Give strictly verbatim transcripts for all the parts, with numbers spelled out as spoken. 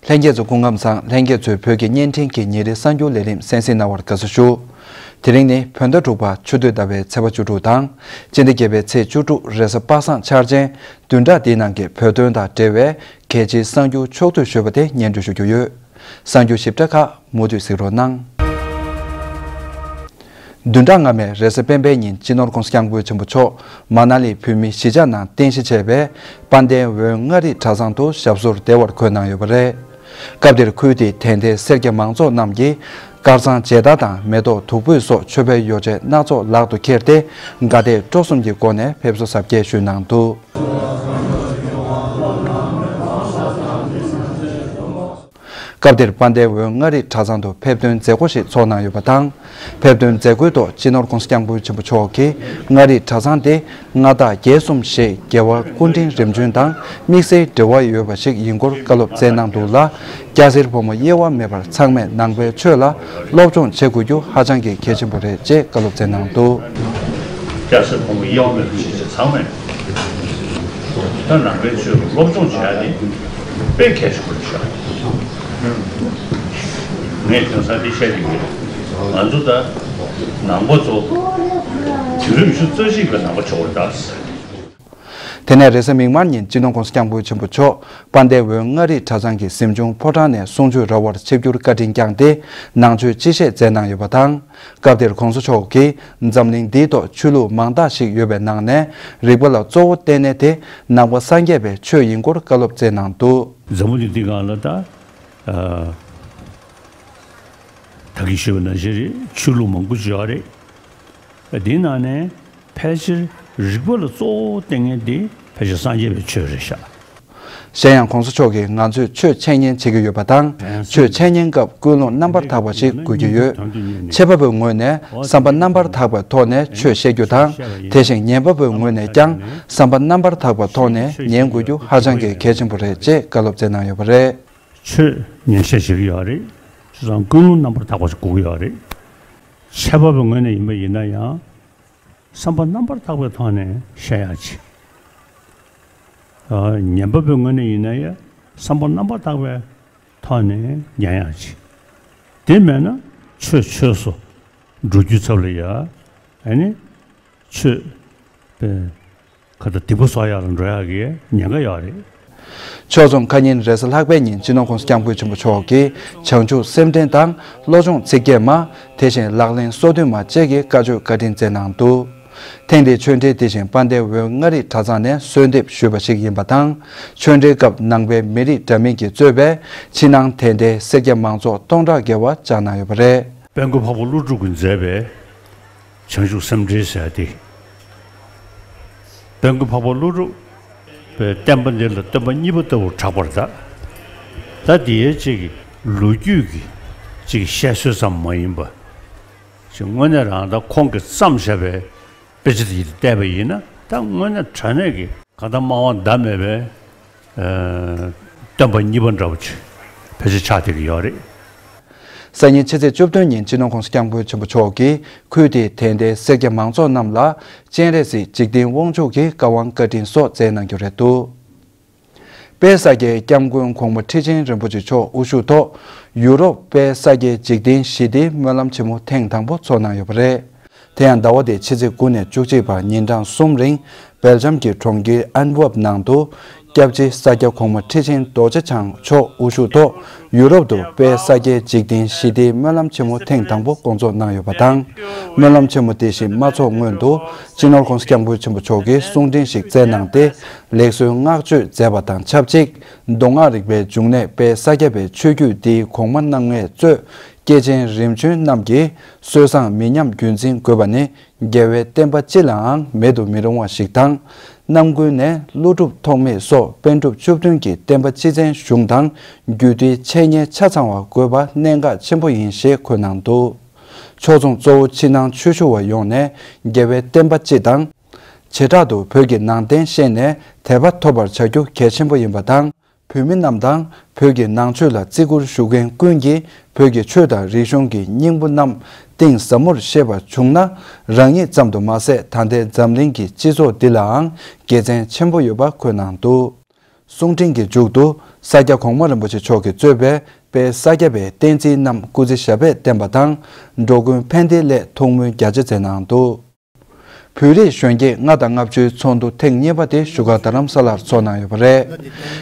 ལྷན་རྒྱས་ཚོ་སྐུ་ཁམས་བཟང་། ལྷན་རྒྱས་ཚོས་བོད་ཀྱི་བརྙན་འཕྲིན་གྱི་ཉིན་རེའི་གསར་འགྱུར་ལས་རིམ་གསན་གཟིགས་གནང་བར་དགའ་བསུ་ཞུ། དེ་རིང་ནི་བོད་ཟླ་དྲུག་པ་ཆུ་སྟོད་ཟླ་བའི་ཚེས་པ་བཅུ་དྲུག་དང་། སྤྱི་ཟླ་བརྒྱད་པའི་ཚེས་བཅུ་དྲུག་རེས་གཟའ་པ་སངས་འཆར་ཅན། བདུན་ཕྲག་འདིའི་ནང་གི་བོད་དོན་དང་འབྲེལ་བའི་གལ་ཆེའི་གསར་འགྱུར་ཕྱོགས་བསྡུས་ཞུས་པ་དེ་སྙན་སྒྲོན་ཞུ་རྒྱུ་ཡོད། གསར་འགྱུར་ཞིབ་ཕྲ་ཁག་མུ་མཐུད་གཟིགས་རོགས་གནང་། བདུན་ཕྲག་སྔ་མའི་རེས་གཟའ་སྤེན་པའི་ཉིན་སྤྱི་ནོར་༸གོང་ས་༸སྐྱབས་མགོན་ཆེན་པོ་མཆོག་མ་ན་ལི་བོད་མིའི་གཞིས་ཆགས་ནང་རྟེན་གཞི་བྱས་པའི་དཔལ་ལྡན་འོད་མངའ་རིས་གྲྭ་ཚང་དུ་ཞབས་སོར་བདེ་བར་འཁོད་གནང་ཡོད་པ་རེད། སྐབས་དེར་ཁུལ་དེའི་དད་ལྡན་སེར་སྐྱ་མང་ཚོགས་རྣམས་ཀྱིས་དཀར་ཚང་མཇལ་དར་དང་མེ་ཏོག་བདུག་སྤོས་སོགས་མཆོད་པའི་ཡོ་བྱད་སྣ་ཚོགས་ལག་ཏུ་ཁྱེར་ཏེ་དགའ་དད་སྤྲོ་གསུམ་གྱི་སྒོ་ནས་ཕེབས་བསུ་གཟབ་རྒྱས་ཞུས་གནང་འདུག། སྐབས་དེར་དཔལ་ལྡན་འོད་མངའ་རིས་གྲྭ་ཚང་དུ་ཕེབས་ཐོན་མཛད་སྒོ་ཞིག་ཚོགས་གནང་ཡོད་པ་དང་། ཕེབས་ཐོན་མཛད་སྒོའི་ཐོག་སྤྱི་ནོར་༸གོང་ས་༸སྐྱབས་མགོན་ཆེན་པོ་མཆོག་གིས་མངའ་རིས་གྲྭ་ཚང་དེ་མངའ་བདག་བརྒྱད་གསུམ་ཞེས་རྒྱལ་བ་སྐུ་ཕྲེང་རིམ་བྱོན་དང་དམིགས་བསལ་འབྲེལ་བ་ཡོད་པ་ཞིག་ཡིན་སྐོར་བཀའ་སློབ་སྩལ་གནང་འདུག་ལ། སྐྱ་སེར་ཕོ་མོ་དབྱེ་བ་མེད་པར་ཚང་མས་ནང་པའི་ཆོས་ལ་སློབ་སྦྱོང་བྱེད་དགོས་རྒྱུ་ཧ་ཅང་གི་གལ་ཆེན་པོ་རེད་ཅེས་བཀའ་སློབ་སྩལ་གནང་འདུག། སྐྱ་སེར་ཕོ་མོ་དབྱེ་བ་མེད་པར་ཆོས་བྱེད་ཚང་མས་ད་ནང་པའི་ཆོས་ལ་སློབ་སྦྱོང་བྱེད་ཡ་དེ་དཔེ་གལ་ཆེན་པོ་རེད་ཤག། ངས་དེང་སང་འདི་བཤད་ཀྱི་ཡོད། ང་ཚོ་ད་ནང་པ་ཚོ་དུས་རབས་ཉི་ཤུ་རྩ་གཅིག་པའི་ནང་པ་ཆགས་པ་རེད་ད། དེ་ནས་རེས་གཟའ་མིག་དམར་ཉིན་སྤྱི་ནོར་༸གོང་ས་༸སྐྱབས་མགོན་ཆེན་པོ་མཆོག་དཔལ་ལྡན་འོད་མངའ་རིས་གྲྭ་ཚང་གི་གཟིམ་ཆུང་ཕོ་བྲང་ནས་གསུང་ཆོས་ར་བར་ཆིབས་བསྒྱུར་བཀའ་དྲིན་བསྐྱངས་ཏེ་ནང་ཆོས་སྤྱི་བཤད་མཛད་གནང་ཡོད་པ་དང་། སྐབས་དེར་༸གོང་ས་མཆོག་གིས་འཛམ་གླིང་འདིའི་ཐོག་ཆོས་ལུགས་མང་དག་ཞིག་ཡོད་པའི་ནང་ནས་རིག་པ་ལ་གཙོ་བོ་བསྟེན་ནས་དེ་ནང་པ་སངས་རྒྱས་པའི་ཆོས་ཡིན་སྐོར་བཀའ་སློབ་སྩལ་གནང་འདུག། འཛམ་བུ་གླིང་འདི་སྒང་ལ་ད་ད་གིན་ཞུས་པ་ནང་བཞིན་རེད། ཆོས་ལུགས་མང་པོ་ཅིག་ཡོད་རེད། འདིའི་ནང་ནས་ཕལ་ཆེར་རིག་པ་ལ་གཙོ་བོ་བསྟེན་མཁན་དེ་ཕལ་ཆེར་སངས་རྒྱས་པའི་ཆོས་རེད་ཤག། གཞན་ཡང་༸གོང་ས་མཆོག་གིས་ང་ཚོས་ཆོས་འཆད་ཉན་བྱེད་ཀྱི་ཡོད་པ་དང་། ཆོས་འཆད་ཉན་སྐབས་ཀུན་སློང་རྣམ་པར་དག་པ་ཞིག་དགོས་ཀྱི་ཡོད། འཆད་པ་པོའི་ངོས་ནས་བསམ་པ་རྣམ་པར་དག་པའི་ཐོག་ནས་ཆོས་བཤད་རྒྱུ་དང་། དེ་བཞིན་ཉན་པ་པོའི་ངོས་ནས་ཀྱང་བསམ་པ་རྣམ་པར་དག་པའི་ཐོག་ནས་ཉན་དགོས་རྒྱུ་ཧ་ཅང་གི་གལ་ཆེན་པོ་རེད་ཅེས་བཀའ་སློབ་སྩལ་གནང་ཡོད་པ་རེད། ཆོས་ཉན་བཤད་བྱེད་ཀྱི་ཡོད་རེད། བྱས་ཙང་ཀུན་སློང་རྣམ་པར་དག་པ་ཞིག་དགོས་ཀྱི་ཡོད་རེད། འཆད་པ་པོའི་ངོས་ནས་ཡིན་པ་ཡིན་ན་ཡང་། བསམ་པ་རྣམ་པར་དག་པའི་ཐོག་ནས་བཤད་ཡག་ཅིག། ཨ། ཉན་པ་པོའི་ངོས་ནས་ཡིན་ན་ཡང་བསམ་པ་རྣམ་པར་དག་པའི་ཐོག་ནས་ཉན་ཡག་ཅིག། དེ་མེད་ན་ཆོས་ཆོས་སུ་འགྲོ་རྒྱུའི་ཚབ་ལ་ཡ། ཨ་ནི་ཆོས་པའི་ཁ་ད་སྡིག་པ་གསོག་ཡག་ལ་འགྲོ་ཡག་གི་ཉེན་ཁ་ཡོད་རེད། ཕྱོགས་མཚུངས་ཁ་ཉིན་རེས་གཟའ་ལྷག་པའི་ཉིན་སྤྱི་ནོར་༸གོང་ས་༸སྐྱབས་མགོན་ཆེན་པོ་མཆོག་གིས་བྱང་ཆུབ་སེམས་འདྲེན་དང་བློ་སྦྱོང་ཚིག་བརྒྱད་མ། དེ་བཞིན་ལག་ལེན་སོ་བདུན་མ་བཅས་ཀྱི་བཀའ་ཆོས་བཀའ་དྲིན་སྩལ་གནང་འདུག། ཐེངས་འདིའི་ཆོས་འབྲེལ་དེ་བཞིན་དཔལ་ལྡན་འོད་མངའ་རིས་གྲྭ་ཚང་ནས་གསོལ་འདེབས་ཞུས་པ་ཞིག་ཡིན་པ་དང་། ཆོས་འབྲེལ་སྐབས་ནང་པའི་མི་རིགས་འདྲ་མིན་གྱིས་གཙོས་པའི་ཕྱི་ནང་དད་ལྡན་སེར་སྐྱ་མང་ཚོགས་སྟོང་ཕྲག་བརྒལ་བ་བཅར་གནང་ཡོད་པ་རེད། དཔལ་མགོན་འཕགས་པ་ཀླུ་སྒྲུབ་ཀྱིས་མཛད་པའི་བྱང་ཆུབ་སེམས་འགྲེལ་ཟེར་ཏེ། དཔལ་མགོན་འཕགས་པ་ཀླུ་སྒྲུབ་པའི་བསྟན་པ་འདི་ལ་སྟོན་པ་གཉིས་པ་ལྟ་བུར་གྲགས་པར་གདའ། ད་འདི་ཡའི་གཅིག་གི་ལོ་རྒྱུས་ཀྱི་གཅིག་གི་བཤད་སྲོལ་ཙམ་མ་ཡིན་པ། ཅིག་དངོས་གནས་རང་ད་ཁོང་གིས་བརྩམས་བཞག་པའི་དཔེ་ཆ་དེ་བལྟས་པ་ཡིན་ན་ད་དངོས་གནས་དྲང་གནས་ཀྱི་གང་ལྟར་སྨྲ་བ་ཟླ་མེད་པའི་ཨ་སྟོན་པ་གཉིས་པ་འདྲ་བོ་ཅིག་ཕལ་ཆེར་ཆགས་བསྡད་ཀྱི་ཡོད་རེད། སང་ཉིན་ཕྱི་ཚེས་བཅུ་བདུན་ཉིན་སྤྱི་ནོར་༸གོང་ས་༸སྐྱབས་མགོན་ཆེན་པོ་མཆོག་གིས་ཁུལ་དེའི་དད་ལྡན་སེར་སྐྱ་མང་ཚོགས་རྣམས་ལ་སྤྱན་རས་གཟིགས་འཇིག་རྟེན་དབང་ཕྱུག་གི་བཀའ་དབང་བཀའ་དྲིན་སོགས་སྩལ་གནང་རྒྱུ་རེད་འདུག། དཔལ་ས་སྐྱའི་སྐྱབས་མགོན་གོང་མ་ཁྲི་ཆེན་རིན་པོ་ཆེ་མཆོག་དབུ་བཞུགས་ཐོག་ཡུ་རོབ་དཔལ་ས་སྐྱའི་འཇིག་རྟེན་ཞི་བདེའི་སྨོན་ལམ་ཆེན་མོ་ཐེངས་དང་པོ་ཚོགས་གནང་ཡོད་པ་རེད། དེ་ཡང་ཟླ་བ་འདིའི་ཕྱི་ཚེས་དགུ་ནས་བཅུ་གཅིག་བར་ཉིན་གྲངས་གསུམ་རིང་སྦེལ་ཇམ་གྱི་གྲོང་ཁྱེར་ཨན་ཝབ་ནང་དུ། སྐྱབས་རྗེ་ས་སྐྱ་གོང་མ་ཁྲི་ཆེན་རྡོ་རྗེ་འཆང་མཆོག་དབུ་བཞུགས་ཐོག་ཡུ་རོབ་ཏུ་དཔལ་ས་སྐྱའི་འཇིག་རྟེན་ཞི་བདེའི་སྨོན་ལམ་ཆེན་མོ་ཐེངས་དང་པོ་སྐོང་ཚོགས་གནང་ཡོད་པ་དང་། སྨོན་ལམ་ཆེན་མོ་དེ་བཞིན་མ་ཚོགས་སྔོན་དུ་སྤྱི་ནོར་༸གོང་ས་༸སྐྱབས་མགོན་ཆེན་པོ་མཆོག་གིས་གསུང་འཕྲིན་ཞིག་སྩལ་གནང་སྟེ། ལེགས་གསོལ་བསྔགས་བརྗོད་མཛད་པ་དང་ཆབས་ཅིག། མདོ་སྔགས་རིག་པའི་འབྱུང་གནས་དཔལ་ས་སྐྱ་པའི་ཆོས་བརྒྱུད་འདིའི་གོང་མ་རྣམ་ལྔས་གཙོས། སྐྱེས་ཆེན་རིམ་བྱོན་རྣམས་ཀྱིས་སྲོལ་བཟང་མི་ཉམས་རྒྱུན་འཛིན་དགོས་པ་ནི་རྒྱལ་བའི་བསྟན་པ་སྤྱི་ལའང་མེད་དུ་མི་རུང་བ་ཞིག་དང་། རྣམ་ཀུན་ནས་ཀླུ་སྒྲུབ་ཐོགས་མེད་སོགས་པཎ་གྲུབ་བཅུ་བདུན་གྱི་བསྟན་པ་སྤྱི་མཚན་གཞུང་དང་རྒྱུད་སྡེའི་འཆད་ཉན་ཆ་ཚང་བ་དགོས་པ་གནད་འགག་ཆེན་པོ་ཡིན་ཞེས་འཁོད་གནང་འདུག། ཕྱོགས་མཚུངས་གཙོ་བོ་ཕྱི་ནང་ཆོས་ཞུ་བ་ཡོངས་ནས་རྒྱལ་བའི་བསྟན་པ་སྤྱི་དང་། བྱེ་བྲག་ཏུ་བོད་ཀྱི་ནང་བསྟན་ཤེས་ནས་དད་པ་ཐོབ་པར་བྱ་རྒྱུ་གལ་ཆེན་པོ་ཡིན་པ་དང་། བོད་མི་རྣམས་དང་བོད་ཀྱི་ནང་ཆོས་ལ་བརྩི་བཀུར་ཞུ་མཁན་ཀུན་གྱིས་བོད་ཀྱི་ཆོས་དང་རིག་གཞུང་གི་སྙིང་པོ་རྣམས་གཏིང་ཟབ་མོར་ཤེས་པ་བྱུང་ན། རང་ཉིད་ཙམ་དུ་མ་ཟད་ད་ལྟའི་འཛམ་གླིང་གི་སྤྱི་ཚོགས་འདི་ལའང་དགེ་མཚན་ཆེན་པོ་ཡོད་པ་འཁོད་གནང་འདུག། གསུང་འཕྲིན་གྱི་མཇུག་ཏུ་ས་སྐྱ་གོང་མ་རིན་པོ་ཆེ་མཆོག་གིས་གཙོས་པའི་དཔལ་ས་སྐྱ་པའི་བསྟན་འཛིན་རྣམས་སྐུ་ཚེ་ཞབས་པད་བརྟན་པ་དང་། འགྲོ་ཀུན་ཕན་བདེའི་སླད་ཐུགས་སྨོན་རྒྱ་ཆེ་མཛད་གནང་འདུག་བོད་རིགས་གཞོན་སྐྱེས་ལྔ་དང་ལྔ་བཅུའི་ཚོགས་འདུ་ཐེངས་གཉིས་པ་དེ་བཞུགས་སྒར་རྡ་རམ་ས་ལར་འཚོགས་གནང་ཡོད་པ་རེད།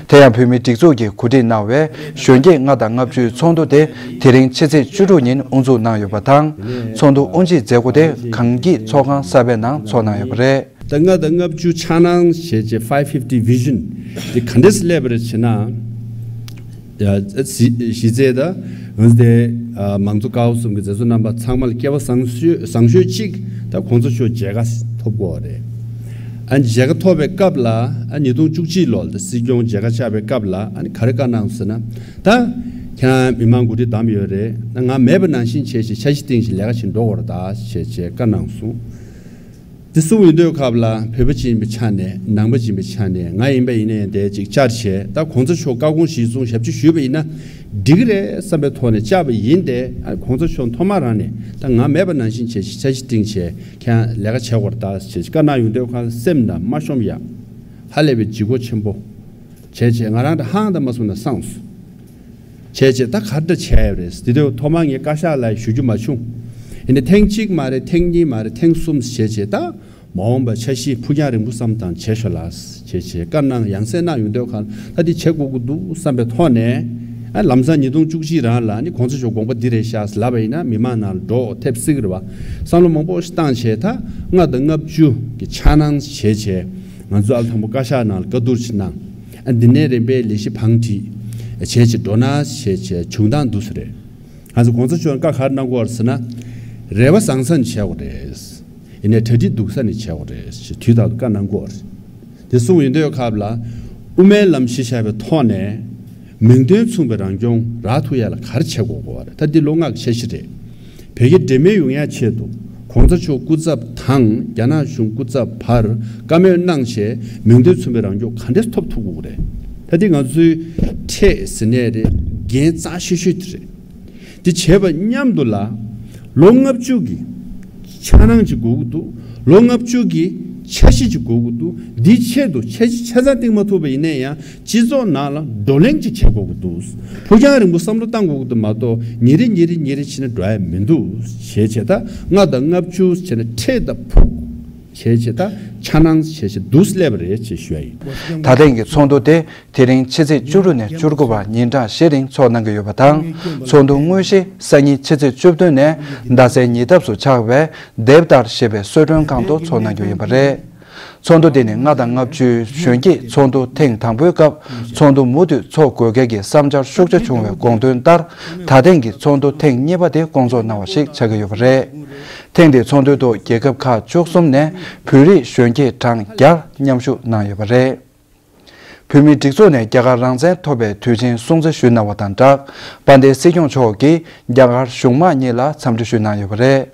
དེ་ཡང་བོད་མིའི་སྒྲིག་འཛུགས་ཀྱིས་གོ་སྒྲིག་གནང་བའི་གཞོན་སྐྱེས་ལྔ་དང་ལྔ་བཅུའི་ཚོགས་འདུ་དེ་དེ་རིང་ཕྱི་ཚེས་བཅུ་དྲུག་ཉིན་དབུ་འཛུགས་གནང་ཡོད་པ་དང་། ཚོགས་འདུ་དབུ་འབྱེད་མཛད་སྒོ་དེ་གངས་སྐྱིད་ཚོགས་ཁང་གསར་པའི་ནང་འཚོགས་གནང་ཡོད་པ་རེད། ད་ལྔ་དང་ལྔ་བཅུ་འཆར་སྣང་བྱས་རྗེས་five fifty vision དེ་ག་འདྲས་སླེབས་པ་རེད་ཟེར་ན། ཡ་གཞི་གཞི་རྩའི་ད་འོན་ཏེ་ཨ་མང་གཙོ་ཀ་བ་གསུམ་གྱི་མཛད་གཙོ་རྣམ་པ་ཚང་མ་ལ་སྐལ་བ་བཟང་ཤོས་བཟང་ཤོས་གཅིག་ད་གོང་ས་མཆོག་མཇལ་ཁ་ཐོབ་དགོས་པ་རེད། ཨ་མཇལ་ཁ་ཐོབ་པའི་སྐབས་ལ་ཨ་ཉིས་སྟོང་བཅུ་གཅིག་ལོ་ལ་ད་སྲིད་སྐྱོང་མཇལ་ཁ་བཅར་བའི་སྐབས་ལ་ཨ་ནི་ག་རེ་བཀའ་གནང་ཟེར་ན། ད་ཁྱེད་རང་མི་མང་གོ་སྒྲིག་བདམས་ཡོད་རེད། ད་ང་མེད་པ་ནང་བཞིན་བྱས་ཤིག་འཆར་གཞི་བཏིང་ཞིག་ལས་ཀ་བྱེད་འགྲོ་དགོས་རེད་ད་བྱས་བྱས་བཀའ་གནང་སོང་། དེ་གསུངས་ཡོང་དུས་སྐབས་ལ་བོད་པ་ཅིག་ཡིན་པའི་ཆ་ནས་ནང་པ་ཅིག་ཡིན་པའི་ཆ་ནས་ང་ཡིན་པ་ཡིན་ན་ཡང་དེ་ཅིག་བཅར་བྱས་ད་གོང་ས་མཆོག་བཀའ་དགོངས་གཞིར་བཟུང་ཞབས་ཕྱི་ཞུས་པ་ཡིན་ན་འགྲིག་གི་རེད་བསམ་པའི་ཐོག་ནས་བཅར་བ་ཡིན་ཏེ། ཨ་གོང་ས་མཆོག་ཐོག་མ་རང་ནས་ད་ང་མེད་པ་ནང་བཞིན་བྱས་ཤིག་འཆར་གཞི་བཏིང་བྱས་ཁྱེད་རང་ལས་ཀ་བྱེད་དགོས་རེད་ད་ཞེས་བཀའ་གནང་ཡོང་དུས་ཁ་སེམས་ནང་མ་ཤོམ་ཡ། ཧ་ལས་པའི་ལྗིད་ཁོག་ཆེན་པོ། བྱས་བྱས་ང་རང་འདྲ་ཧང་ད་མ་སོང་ན་སངས་སོ། བྱས་བྱས་ད་ག་འདྲ་བྱས་ཡོད་རེད་དེ་དུས་ཐོག་མ་ངས་བཀའ་ཤག་ལ་ཞུ་རྒྱུ་མ་བྱུང་། ཡིན་ནའི་ཐེངས་གཅིག་མ་རེད་ཐེངས་གཉིས་མ་རེད་ཐེངས་གསུམ་བྱས་བྱས་ད་མ་འོངས་པ་འཆར་གཞི་ཕུགས་རྒྱང་རིང་པོ་བསམ་དང་བྱས་ཤོག་ལ་བྱས་བྱས་བཀའ་གནང་ཡང་སེ་གནང་ཡོང་དུས་གང་ད་འདི་བྱེད་དགོས་ཀྱི་འདུག་བསམ་པའི་ཐོག་ནས། ཨ་ལམ་སང་ཉིས་སྟོང་བཅུ་གཅིག་རང་ལ་ནི་གོང་ས་མཆོག་དགོངས་པ་འདི་རེད་ཤག་ལབ་པ་ཡིན་ན་མི་མང་ནང་ལ་འགྲོ་ཐེབས་སྲིད་ཀྱི་རེད་བ། བསམ་བློ་མང་པོ་ཞིག་བཏང་བྱས་ད་ལྔ་དང་ལྔ་བཅུ་གི་འཆར་སྣང་བྱས་བྱས། ང་ཚོ་ཨ་ལ་དང་པོ་བཀའ་ཤག་ནང་ལ་བཀའ་བསྡུར་ཞིག་གནང་། ཨ་འདི་ནས་རིམ་པས་ལས་གཞི་བང་སྒྲིག་བྱས་བྱས་འགྲོ་ན་བྱས་བྱས་བྱུང་སྟངས་འདུག་ས་རེད། ང་ཚོ་གོང་ས་མཆོག་བཀའ་ག་རེ་གནང་གི་ཡོད་རེད་ཟེར་ན། རེ་བ་བཟང་ས་ནས་བྱེད་དགོས་རེད། ཡིན་ནའི་གྲ་སྒྲིག་སྡུག་ས་ནས་བྱེད་དགོས་རེད་ཞེས་དུས་རྟག་ཏུ་བཀའ་གནང་གི་ཡོད་རེད། དེ་གསུངས་ཡོང་དུས་སྐབས་ལ། དབུ་མའི་ལམ་གཞི་བཞག་པའི་ཐོག་ནས། མིང་དོན་མཚུངས་པའི་རང་སྐྱོང་རག་ཐུབ་ཡ་ལ་ག་རེ་བྱེད་དགོས་ཀྱི་ཡོད་རེད་ད་འདི་ལོ་ལྔ་གི་འཆར་གཞི་རེད། བོད་རྒྱ་འབྲེལ་མོལ་ཡོང་ཡ་ཆེད་དུ། གོང་ས་མཆོག་སྐུ་ཚབ་དང་རྒྱ་ནག་གཞུང་སྐུ་ཚབ་བར་བཀའ་མོལ་གནང་བྱས་མིང་དོན་མཚུངས་པའི་རང་སྐྱོང་ག་འདྲས་ཐོབ་ཐུབ་དགོས་ཀྱི་རེད། ད་འདི་ང་ཚོའི་འཕྲེད་ཟེར་ནའི་རེད་འགན་གཙང་ཤོས་ཤོས་དེ་རེད། འདི་བྱས་པ་མཉམ་དུ་ལ། ལོ་ལྔ་བཅུ་གི་འཆར་སྣང་ཅིག་དགོས་ཀྱི་འདུག་ལོ་ལྔ་བཅུ་གི་འཆར་གཞི་ཅིག་དགོས་ཀྱི་འདུག་འདིའི་ཆེད་དུ་འཆར་གཞི་ཆ་ཚང་བཏིང་མ་ཐུབ་པ་ཡིན་ན་ཡང་སྤྱི་ཚོགས་ནང་ལ་བགྲོ་གླེང་ཅིག་བྱེད་དགོས་ཀྱི་འདུག་ཕུགས་རྒྱང་རིང་པོ་བསམ་བློ་བཏང་དགོས་ཀྱི་འདུག་མ་གཏོགས་ཉིན་རེ་ཉིན་རེ་ཉིན་རེ་བྱས་ན་འགྲོ་ཡ་མི་འདུག་བྱས་བྱས་ད་ལྔ་དང་ལྔ་བཅུ་བྱས་ན་འཕྲེད་དང་ཕུགས། བྱས་བྱས་ད་འཆར་སྣང་བྱས་བྱས་འདུག་སླེབས་པ་རེད་ཅེས་ཞུ་ཡ་ཡིན། ད་ཐེངས་ཀྱི་ཚོགས་འདུ་དེ་དེ་རིང་ཕྱི་ཚེས་བཅུ་དྲུག་ནས་བཅུ་དགུ་བར་ཉིན་གྲངས་བཞི་རིང་འཚོགས་གནང་གི་ཡོད་པ་དང་། ཚོགས་འདུ་དངོས་གཞི་སང་ཉིན་ཕྱི་ཚེས་བཅུ་བདུན་ནས་ཟླ་སའི་ཉེ་འདབས་སུ་ཆགས་པའི་དེབ་ཏར་ཞེས་པའི་གསོལ་མགྲོན་ཁང་དུ་འཚོགས་གནང་རྒྱུ་ཡིན་པ་རེད། ཚོགས་འདུ་དེ་ནི་ལྔ་དང་ལྔ་བཅུའི་གཞོན་སྐྱེས་ཚོགས་འདུ་ཐེངས་དང་པོའི་སྐབས་ཚོགས་འདུ་མུ་མཐུད་འཚོགས་དགོས་གལ་གྱི་བསམ་འཆར་ཤུགས་ཆེ་བྱུང་བའི་དགོངས་དོན་ལྟར། ད་ཐེངས་ཀྱི་ཚོགས་འདུ་ཐེངས་གཉིས་པ་དེ་སྐོང་ཚོགས་གནང་བ་ཞིག་ཆགས་ཀྱི་ཡོད་པ་རེད། ཐེངས་འདིའི་ཚོགས་འདུའི་ཐོག་རྒྱལ་ཁབ་ཁག་བཅུ་གསུམ་ནས་བོད་རིགས་གཞོན་སྐྱེས་གྲངས་བརྒྱ་མཉམ་ཞུགས་གནང་ཡོད་པ་རེད། བོད་མིའི་སྒྲིག་འཛུགས་ནས་རྒྱ་གར་རང་བཙན་ཐོབ་པའི་དུས་ཆེན་སྲུང་བརྩི་ཞུས་གནང་བ་དང་སྦྲགས། དཔལ་ལྡན་སྲིད་སྐྱོང་མཆོག་གིས་རྒྱ་གར་གཞུང་མང་གཉིས་ལ་འཚམས་འདྲི་ཞུས་གནང་ཡོད་པ་རེད།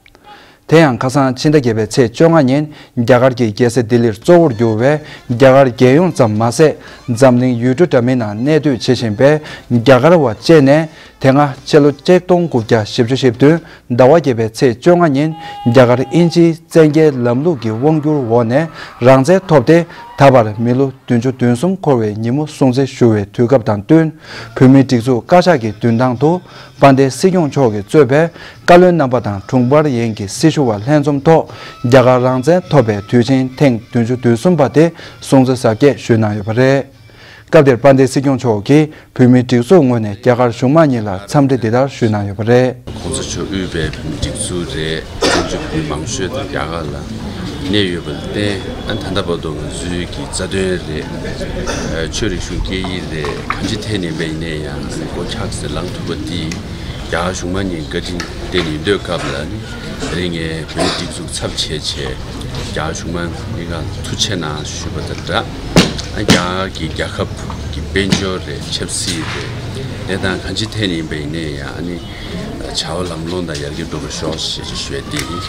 དེ་ཡང་ཁ་སང་ཕྱི་ཟླ་བརྒྱད་པའི་ཚེས་བཅོ་ལྔ་ཉིན་རྒྱ་གར་གྱི་རྒྱལ་ས་ལྡི་ལིར་གཙོ་བོར་གྱུར་བའི་རྒྱ་གར་རྒྱལ་ཡོངས་ཙམ་མ་ཟད། འཛམ་གླིང་ཡུལ་གྲུ་འདྲ་མིན་ནང་གནས་སྡོད་བྱེད་བཞིན་པའི་རྒྱ་གར་བ་བཅས་ནས། དེ་སྔ་ཕྱི་ལོ་ཆིག་སྟོང་དགུ་བརྒྱ་བཞི་བཅུ་ཞེ་བདུན་ཟླ་བ་བརྒྱད་པའི་ཚེས་བཅོ་ལྔ་ཉིན་རྒྱ་གར་དབྱིན་ཇིའི་བཙན་རྒྱལ་ལམ་ལུགས་ཀྱི་དབང་བསྒྱུར་འོག་ནས་རང་བཙན་ཐོབ་སྟེ། ད་བར་མི་ལོ་བདུན་ཅུ་དོན་གསུམ་འཁོར་བའི་ཉིན་མོ་སྲུང་བརྩི་ཞུ་བའི་དུས་སྐབས་དང་བསྟུན། བོད་མིའི་སྒྲིག་འཛུགས་བཀའ་ཤག་གི་མདུན་ཐང་དུ་དཔལ་ལྡན་སྲིད་སྐྱོང་མཆོག་གིས་གཙོས་པའི་བཀའ་བློན་རྣམ་པ་དང་དྲུང་འཕར་ཡན་གྱི་སྲི་ཞུ་བ་ལྷན་འཛོམས་ཐོག་རྒྱ་གར་རང་བཙན་ཐོབ་པའི་དུས་ཆེན་ཐེངས་བདུན་ཅུ་དོན་གསུམ་པ་དེ་སྲུང་བརྩི་གཟབ་རྒྱས་ཞུས་གནང་ཡོད་པ་རེད། སྐབས་དེར་དཔལ་ལྡན་སྲིད་སྐྱོང་མཆོག་གིས་བོད་མིའི་སྒྲིག་འཛུགས་ངོས་ནས་རྒྱ་གར་གཞུང་མང་གཉིས་ལ་འཚམས་འདྲི་འདི་ལྟར་ཞུས་གནང་ཡོད་པ་རེད། གོང་ས་མཆོག་དབུས་པའི་བོད་མིའི་སྒྲིག་འཛུགས་རེད། བཙན་བྱོལ་བོད་མི་མང་ཤོས་དང་རྒྱ་གར་ལ་གནས་ཡོད་པ་ལ་བརྟེན། ཨ་ད་ལྟ་བར་དུ་ང་ཚོའི་གི་རྩ་དོན་རེད། ཆོས་རིག་གཞུང་སྐད་ཡིག་རེད། གང་ཅི་ཐད་ནས་ཡིན་པ་ཡིན་ནའི་ཡང་སྒོ་ཁྱག་སེ་ལངས་ཐུབ་པ་འདི་རྒྱ་གར་གཞུང་མང་གཉིས་བཀའ་དྲིན་བརྟེན་ཡིན་དུས་སྐབས་ལ་ནི། དེ་རིང་ངས་བོད་མིའི་སྒྲིག་འཛུགས་ཚབ་བྱས་བྱས་རྒྱ་གར་གཞུང་མང་གཉིས་ཀ་ལ་ཐུགས་རྗེ་གནང་ཞུས་པ་དང་སྦྲགས། ཨ་རྒྱ་གར་གྱི་རྒྱལ་ཁབ་ཀྱི་དཔལ་འབྱོར་རེད། ཆབ་སྲིད་རེད། དེ་དང་གང་ཅི་ཐད་ནས་ཡིན་པ་ཡིན་ནའི་ཡང་ཨ་ནི་བྱ་བ་ལམ་ལྷོང་དང་ཡར་རྒྱས་འགྲོ་བར་ཤོག་ཞེས་ཞུ་ཡས་འདི་ཡིན།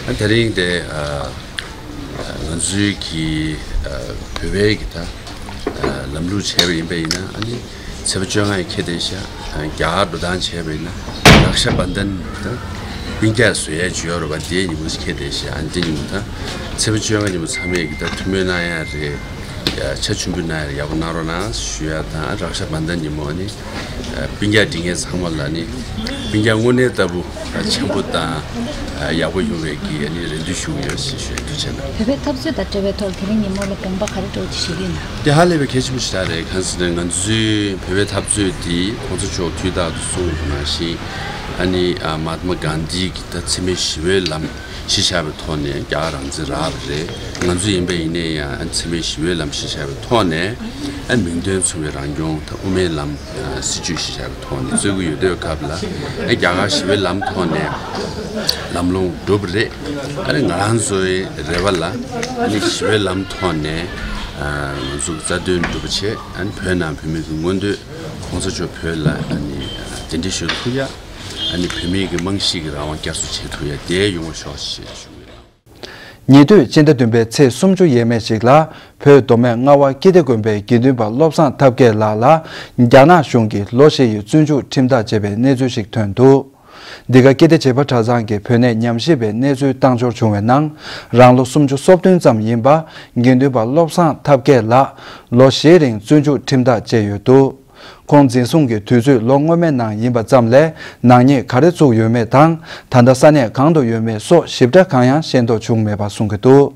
ཨ་དེ་རིང་དེ་ཨ་ང་ཚོའི་གི་ཨ་བོད་པའི་གི་ད་ཨ་ལམ་ལུགས་བྱས་པ་ཡིན་པ་ཡིན་ན་ཨ་ནི། ཚེས་པ་བཅོ་ལྔ་ཡི་ཁེ་བདེ་ཤག་རྒྱ་གར་འགྲོ་སྟངས་བྱས་པ་ཡིན་ན་རཀྵ་བན་དྷན་དང་སྤུན་ཀྱག་བཟོ་ཡས་བྱུང་ཡོད་རེད་པ། དེའི་ཉིན་མོ་ཁེ་བདེ་ཤག་ཨ་ནི་དེ་ཉིན་མོ་ད་ཚེས་པ་བཅོ་ལྔ་ཉིན་མོ་ཚང་མས་གི་ད་ཐུགས་སྨོན་གནང་ཡ་རེད། ཆ་ཆུན་པོ་གནང་ཡག་ཡག་པོ་གནང་རོགས་གནང་ཞུ་ཡ་དང་། རཀྵ་བན་དྷན་ཉིན་མོ་ནི་སྤུན་ཀྱག་འགྲིག་མཁན་ཚང་མ་ལ་ནི་སྤུན་ཀྱག་དངོས་གནས་ལྟ་བུ་འཆམ་པོ་དང་ཡག་པོ་ཡོང་བའི་གི་ནི་རེ་འདུན་ཞུ་གི་ཡོད་ཞེས་ཞུ་ཡ་འདུག་བྱས་ན། བོད་པའི་འཐབ་རྩོད་དང་འབྲེལ་བའི་ཐོག་དེ་རིང་ཉིན་མོ་ལ་དགོངས་པ་ག་རེ་འདྲ་བོ་ཅིག་བཞེས་ཀྱི་ཡོད་ན། དེ་ཧ་ལས་པའི་གལ་ཆེན་པོ་ཞིག་རེད། གང་ཟེར་ན་ང་ཚོའི་བོད་པའི་འཐབ་རྩོད་འདི་གོང་ས་མཆོག་དུས་རྟག་ཏུ་གསུངས་པ་ནང་བཞིན་ཨ་ནི་ཨ་མ་ཧཱ་ཏ་མ་གྷན་དྷི་གི་ད་འཚེ་མེད་ཞི་བའི་ལམ་གཞི་བཞག་པའི་ཐོག་ནས་རྒྱ་གར་རང་བཙན་རག་པ་རེད། ང་ཚོ་ཡིན་པ་ཡིན་ནའི་ཡང་འཚེ་མེད་ཞི་བའི་ལམ་གཞི་བཞག་པའི་ཐོག་ནས་ཨ་མིང་དོན་མཚུངས་པའི་རང་སྐྱོང་ད་དབུ་མའི་ལམ་ཨ་སྲིད་བྱུས་གཞི་བཞག་པའི་ཐོག་ནས་རྩོད་ཀྱི་ཡོད་དུས་སྐབས་ལ་ཨ་རྒྱ་གར་ཞི་བའི་ལམ་ཐོག་ནས་ལམ་ལྷོང་འགྲུབ་པ་རེད། ཨ་ནི་ང་རང་ཚོའི་རེ་བ་ལ་ཨ་ནི་ཞི་བའི་ལམ་ཐོག་ནས་ཨ་ང་ཚོ་རྩ་དོན་འགྲུབ་པ་བྱས། ཨ་ནི་བོད་ནང་བོད་མི་གི་མངོན་འདོད་གོང་ས་མཆོག་བོད་ལ་ཨ་ནི་གདན་འདྲེན་ཞུ་ཐུབ་ཡ། ཨ་ནི་བོད་མི་གི་རྨང་གཞི་གི་རང་དབང་བསྐྱར་གསོ་བྱེད་ཐུབ་ཡ་དེ་ཡོང་བ་ཤོག་ཞེས་ཞུ་གི་ཡོད། ཉེ་དུས་སྤྱི་ཟླ་བདུན་པའི་ཚེས་སུམ་ཅུ་ཡས་མས་ཤིག་ལ་བོད་མདོ་སྨད་རྔ་བ་ཀིརྟི་དགོན་པའི་དགེ་འདུན་པ་བློ་བཟང་ཐབས་མཁས་ལགས་ལ་རྒྱ་ནག་གཞུང་གིས་ལོ་བཞི་ཡི་བཙོན་འཇུག་ཁྲིམས་ཐག་བཅད་པའི་གནས་ཚུལ་ཞིག་ཐོན་འདུག་འདི་ག་ཀིརྟི་བྱེས་པ་གྲྭ་ཚང་གི་བོད་གནས་ཉམས་ཞིབ་པའི་གནས་ཚུལ་བཏང་འབྱོར་བྱུང་བའི་ནང་། རང་ལོ་སུམ་ཅུ་སོ་བདུན་ཙམ་ཡིན་པ་དགེ་འདུན་པ་བློ་བཟང་ཐབས་མཁས་ལགས་ལོ་བཞིའི་རིང་བཙོན་འཇུག་ཁྲིམས་ཐག་བཅད་ཡོད་འདུག་ཁོང་འཛིན་བཟུང་གི་དུས་ཚོད་ལོ་སྔོན་མའི་ནང་ཡིན་པ་ཙམ་ལས་ནག་ཉེས་ག་རེ་བཙུགས་ཡོད་མེད་དང་། ད་ལྟ་ས་གནས་གང་དུ་ཡོད་མེད་སོགས་ཞིབ་ཕྲ་གང་ཡང་ཤེས་རྟོགས་བྱུང་མེད་པ་གསུང་གི་འདུག་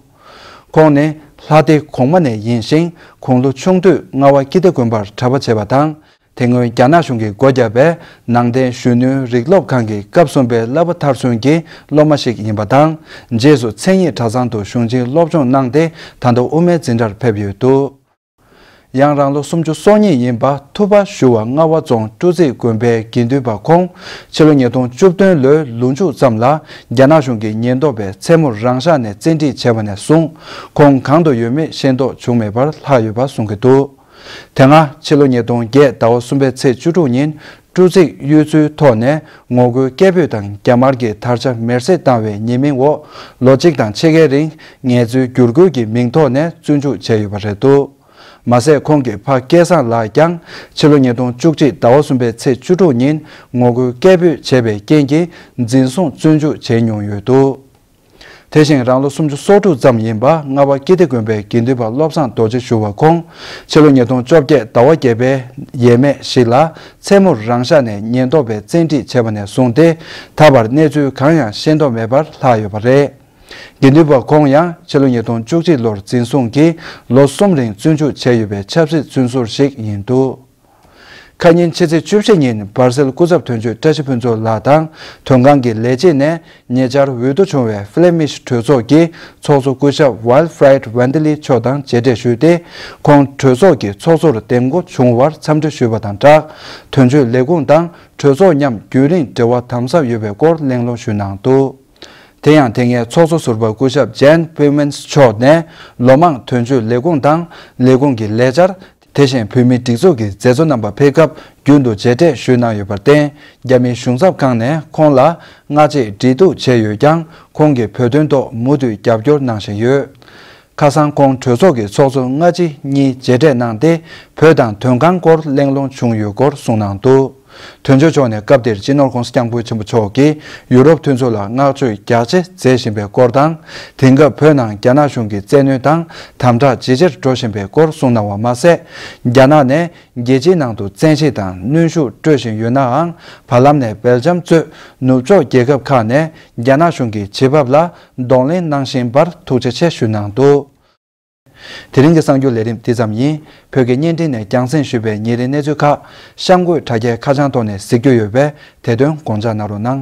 ཁོང་ནི་ལྷ་སྡེ་གོང་མ་ནས་ཡིན་ཞིང་། ཁོང་ལོ་ཆུང་དུས་རྔ་བ་ཀིརྟི་དགོན་པར་གྲྭ་པ་བྱས་པ་དང་། དེ་སྔོན་རྒྱ་ནག་གཞུང་གིས་སྒོ་བརྒྱབ་པའི་ནང་བསྟན་གཞོན་ནུའི་རིག་སློབ་ཁང་གི་སྐབས་གསུམ་པའི་བསླབ་པ་མཐར་སོན་གྱི་སློབ་མ་ཞིག་ཡིན་པ་དང་། རྗེས་སུ་མཚན་ཉིད་གྲྭ་ཚང་དུ་གཞུང་ཆེན་སློབ་སྦྱོང་གནང་སྟེ། ད་ལྟ་དབུ་མའི་འཛིན་གྲྭར་ཕེབས་ཡོད་འདུག་ཡང་རང་ལོ་སུམ་ཅུ་སོ་གཉིས་ཡིན་པ་ཐུབ་པ་ཞུ་བ་རྔ་བ་རྫོང་སྤྲུལ་རྩེ་དགོན་པའི་དགེ་འདུན་པ་ཁོང་ཕྱི་ལོ་ཉིས་སྟོང་བཅུ་བདུན་ལོའི་ལོ་མཇུག་ཙམ་ལ་རྒྱ་ནག་གཞུང་གི་ཉེན་རྟོག་པས་མཚན་མོར་རང་ཤག་ནས་བཙན་ཁྲིད་བྱས་པ་ནས་བཟུང་། ཁོང་གང་དུ་ཡོད་མེད་ཤེས་རྟོགས་བྱུང་མེད་པར་ལྷག་ཡོད་པ་གསུང་གི་འདུག་དེ་སྔ་ཕྱི་ལོ་ཉིས་སྟོང་བརྒྱད་ཟླ་བ་གསུམ་པའི་ཚེས་བཅུ་དྲུག་ཉིན་སྤྲུལ་རྩིས་གཡོས་ཚུལ་ཐོག་ནས་ངོ་རྒོལ་སྐད་འབོད་དང་རྒྱ་དམར་གྱི་དར་ཆ་མེར་སྲེག་བཏང་བའི་ཉེས་མིང་འོག་ལོ་གཅིག་དང་ཕྱེད་ཀའི་རིང་ངལ་རྩོལ་བསྒྱུར་བཀོད་ཀྱི་མིང་ཐོག་ནས་བཙོན་འཇུག་བྱས་ཡོད་པ་རེད་འདུག་མ་ཟད་ཁོང་གི་ཕ་སྐལ་བཟང་ལགས་ཀྱང་ཕྱི་ལོ་ཉིས་སྟོང་བཅུ་གཅིག་ཟླ་བ་གསུམ་པའི་ཚེས་བཅུ་དྲུག་ཉིན་ངོ་རྒོལ་སྐད་འབོད་བྱས་པའི་རྐྱེན་གྱིས་འཛིན་བཟུང་བཙོན་འཇུག་བྱས་མྱོང་ཡོད་འདུག་དེ་བཞིན་རང་ལོ་སུམ་ཅུ་སོ་དྲུག་ཙམ་ཡིན་པ་རྔ་བ་ཀིརྟི་དགོན་པའི་དགེ་འདུན་པ་བློ་བཟང་རྡོ་རྗེ་ཞུ་བ་ཁོང་ཕྱི་ལོ་ཉིས་སྟོང་བཅོ་བརྒྱད་ཟླ་བ་བརྒྱད་པའི་ཡས་མས་ཤིག་ལ་མཚན་མོར་རང་ཤག་ནས་ཉེན་རྟོག་པས་བཙན་ཁྲིད་བྱས་པ་ནས་བཟུང་སྟེ། ད་བར་གནས་ཚུལ་གང་ཡང་ཤེས་རྟོགས་མེད་པར་ལྷག་ཡོད་པ་རེད། དགེ་འདུན་པ་ཁོང་ཡང་ཕྱི་ལོ་ཉིས་སྟོང་བཅུ་གཅིག་ལོར་འཛིན་བཟུང་གིས་ལོ་གསུམ་རིང་བཙོན་འཇུག་བྱས་ཡོད་པའི་ཆབ་སྲིད་བཙོན་ཟུར་ཞིག་ཡིན་འདུག་ཁ་ཉིན་ཕྱི་ཚེས་བཅུ་བཞི་ཉིན་སྦར་སེལ་སྐུ་ཚབ་དོན་གཅོད་བཀྲ་ཤིས་ཕུན་ཚོགས་ལགས་དང་དོན་ཁང་གི་ལས་བྱེད་ནས་ཉེ་ཆར་འོས་བསྡུ་བྱུང་བའི་ཧྥི་ལེ་མིཤ་གྲོས་ཚོགས་ཀྱི་ཚོགས་གཙོ་སྐུ་ཞབས་ཝལ་ཧྥི་རེད་ཝན་ཏི་ལི་མཆོག་དང་མཇལ་འཕྲད་ཞུས་ཏེ། ཁོང་གྲོས་ཚོགས་ཀྱི་ཚོགས་གཙོར་འདེམས་བསྐོ་བྱུང་བར་འཚམས་འདྲི་ཞུས་པ་དང་སྦྲགས། དོན་གཅོད་ལས་ཁུངས་དང་གྲོས་ཚོགས་མཉམ་རྒྱུན་རིང་འབྲེལ་བ་དམ་ཟབ་ཡོད་པའི་སྐོར་གླེང་སློང་ཞུས་གནང་འདུག་དེ་ཡང་དེ་སྔའི་ཚོགས་གཙོ་ཟུར་པ་སྐུ་ཞབས་ཇན་པི་མན་སི་མཆོག་ནས་ལོ་མང་དོན་གཅོད་ལས་ཁུངས་དང་ལས་ཁུངས་ཀྱི་ལས་བྱར། དེ་བཞིན་བོད་མིའི་སྒྲིག་འཛུགས་ཀྱི་མཛད་གཙོ་རྣམ་པ་ཕེབས་སྐབས་རྒྱུན་དུ་མཇལ་འཕྲད་ཞུས་གནང་ཡོད་པར་བརྟེན། རྒྱ་མིའི་གཞུང་ཚབ་ཁང་ནས་ཁོང་ལ་སྔ་རྗེས་འབྲེལ་གཏུག་བྱས་ཡོད་ཀྱང་། ཁོང་གིས་བོད་དོན་ཐོག་མུ་མཐུད་རྒྱབ་སྐྱོར་གནང་བཞིན་ཡོད། ཁ་སང་ཁོང་གྲོས་ཚོགས་ཀྱི་ཚོགས་གཙོ་སྔ་ཕྱི་གཉིས་མཇལ་འཕྲད་གནང་སྟེ། བོད་དང་དོན་ཁང་སྐོར་གླེང་སློང་བྱུང་ཡོད་སྐོར་གསུངས་གནང་འདུག་དོན་གཅོད་མཆོག་ནས་སྐབས་དེར་སྤྱི་ནོར་༸གོང་ས་༸སྐྱབས་མགོན་ཆེན་པོ་མཆོག་གིས་ཡུ་རོབ་མཐུན་ཚོགས་ལ་བསྔགས་བརྗོད་རྒྱ་ཆེ་མཛད་བཞིན་པའི་སྐོར་དང་། དེང་སྐབས་བོད་ནང་རྒྱ་ནག་གཞུང་གི་བཙན་གནོན་དང་དམ་དྲག་ཇེ་ཆེར་འགྲོ་བཞིན་པའི་སྐོར་གསུངས་གནང་བ་མ་ཟད། རྒྱ་ནག་ནས་རྒྱལ་སྤྱིའི་ནང་དུ་བཙན་ཤེད་དང་གནོན་ཤུགས་སྤྲོད་བཞིན་ཡོད་ནའང་། བར་ལམ་ནས་སྦེལ་ཇམ་གཙོས་ནུབ་ཕྱོགས་རྒྱལ་ཁབ་ཁག་ནས་རྒྱ་ནག་གཞུང་གི་བྱེད་བབ་ལ་གདོང་ལེན་གནང་བཞིན་པར་ཐུགས་རྗེ་ཆེ་ཞུས་གནང་འདུག་དེ་རིང་གི་གསར་འགྱུར་ལས་རིམ་འདི་ཙམ་ཡིན། བོད་ཀྱི་བརྙན་འཕྲིན་ནས་རྒྱང་སྲིང་ཞུས་པའི་ཉིན་རེའི་གནས་ཚུལ་ཁག་གཤམ་འཁོད་དྲ་རྒྱའི་ཁ་བྱང་ཐོག་ནས་གཟིགས་རྒྱུ་ཡོད་པས། དེ་དོན་དགོངས་འཇགས་གནང་རོགས་གནང་།